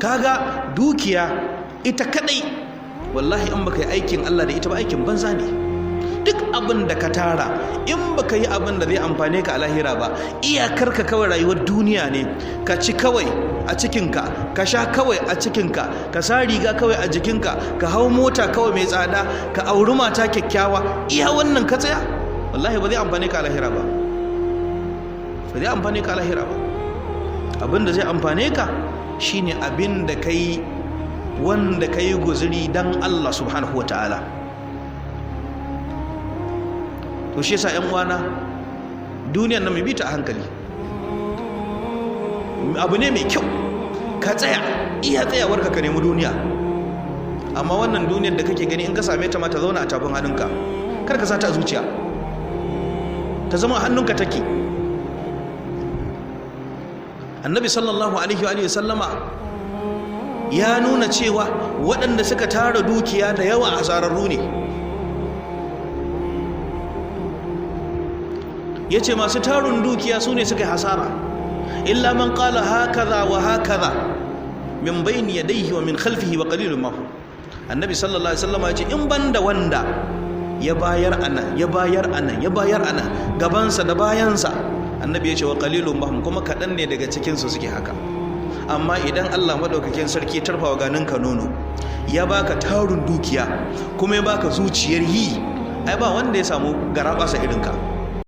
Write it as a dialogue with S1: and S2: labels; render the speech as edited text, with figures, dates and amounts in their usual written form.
S1: Kaga dukiya ita kadai, wallahi in baka yi aikin Allah da ita ba, aikin banza ne. Duk abin da ka tara, in baka yi abin da zai amfane ka a lahira ba, iyakar ka kawai rayuwar duniya ne. Ka ci kawai a cikinka, ka sha kawai a cikinka, ka sa riga kawai a jikinka, ka hau mota kawai mai tsada, ka auri mata kyakkyawa, iya wannan ka tsaya, wallahi ba zai amfane ka a lahira ba, ba zai amfane ka a lahira ba. Abin da zai amfane ka shine abin da kai, wanda ka yi guzuri don Allah subhanahu wa ta'ala. To shi yasa, 'yan uwana, duniyar nan mai bi ta a hankali. Abu ne mai kyau ka tsaya iya tsayawarka ka nemi duniya, amma wannan duniyar da kake gani, in ka same ta ma, ta zauna a tafin hannunka, kar ka sa ta a zuciya, ta zama a hannunka take. Annabi sallallahu alaihi wa sallama ya nuna cewa waɗanda suka tara dukiya da yawa asararru ne. Ya ce masu tarun dukiya su ne suka yi hasara, illa man qala hakaza wa hakaza min bayni yadayhi wa min khalfihi wa qalilun ma. Annabi sallallahu alaihi wasallam ya ce in banda wanda ya bayar anan, ya bayar anan, ya bayar anan, gabansa da bayansa. Annabi ya ce wa qalilun ma, kuma kaɗan ne daga cikin su suke haka. Amma idan Allah madaukakin sarki ya tarfawa ganin ka nono, ya baka tarun dukiya, kuma ya baka zuciyar yi, ai ba wanda ya samu garabasa irin ka.